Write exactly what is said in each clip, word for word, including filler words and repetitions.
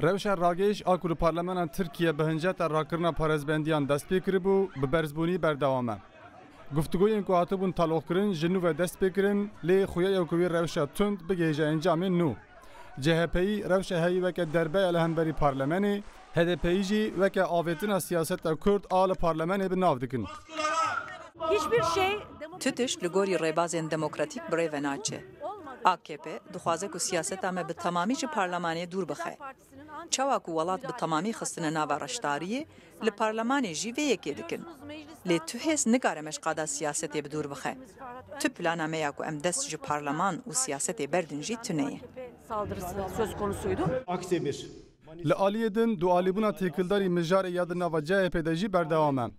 Rewşa ragihîş a ku li Parlamena Tirkiye bi hinceta rakirina parêzbendiyan dest pê kiribû, bi berzbûnî berdewam e. Guftûgoyên ku hatibûn taloqkirin ji nû ve dest pê kirin, lê xuya ye ku wê rewşa tund bigihêje encamên nû. C H P'yî rewşa heyî weke derbeya li hemberî parlamenê, H D P'yî jî weke avêtina siyaseta Kurd a li parlamenê bi nav dikin. Tu tişt li gorî rêbazên demokratîk bi rê ve naçe. A K P dixwaze ku siyaseta me bi temamî ji parlemanê dûr bixe. Çawa ku welat bi temamî xistine nava reşdariyê, li parlemanê jî vê yekê dikin. Lê tu hêz nikare me ji qada siyasetê bi dûr bixe. Tu plana me ya ku em dest ji parleman û siyasetê berdin jî tune ye. Saldırısı söz konusuydu. Akse bir. Li aliyê din, dualîbûna têkildarî mijarê ya di nava C H P de jî berdewam e.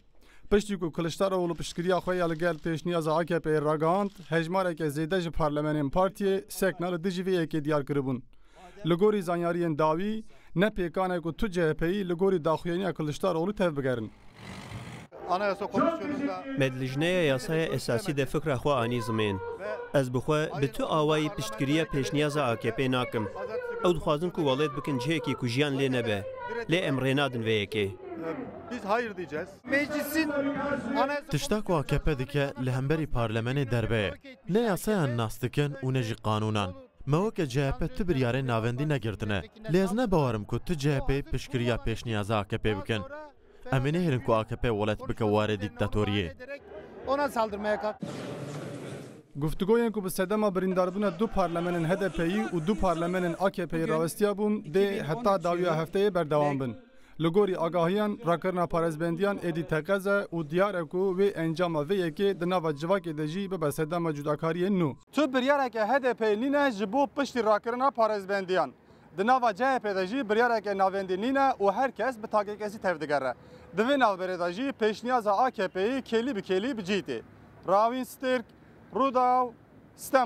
Piştî ku Kiliçdaroglu piştgiriya xwe ya li gel pêşniyaza A K P'yê ragihand, hejmareke zêde ji parlamenên partiyê sekna li dijî vê yekê diyar kiribûn. Li gorî zanyariyên dawî, ne pêkan e ku tu C H P'yî li gorî daxuyaniya Kiliçdaroglu tevbigerin. Anayasa Komisyonu'nda Me di lijneya yasaya esasî de fikra xwe anî zimên. Ez bi xwe bi tu awayî piştgiriya pêşniyaza A K P nakim. Ew dixwazin ku welêt bikin cihekî ku jiyan lê nebe. Lê em rê nadin vê yekê. Biz hayır diyeceğiz. Tişta ku A K P dike li hemberî parlamenê derbe ye. Ne yasayan nas dikin û ne jî qanûnan. Me weke C H P tu biryarên navendî negirtine. Lê ez ne bawer im ku tu C H P'yê piştgiriya pêşniyaza A K P'ê bikin. Em ê nehêlin ku A K P welat bike warê dîktatoriyê. Ona saldırmaya kalk. Guftûgoyên ku bi sedema birîndarbûna du parlamenên H D P'yî û du parlamenên A K P'yî rawestiya bûn, dê heta dawiya hefteyê berdewam bin. Li gorî agahiyan, rakirina parêzbendiyan êdî teqez e û diyar e ku wê encama vê yekê di nava civakê de jî bibe sedema cudakariyên nû. Tu biryareke H D P'yê nîne ji bo piştî rakirina parêzbendiyan. Di nava C H P de jî biryareke navendî nîne û her kes bi takekesî tevdigere. Di vê navberê de jî pêşniyaza A K P'yê kêlî bi kêlî bi cî tê. Rawîn Stirk, Rûdaw, Stenbolê.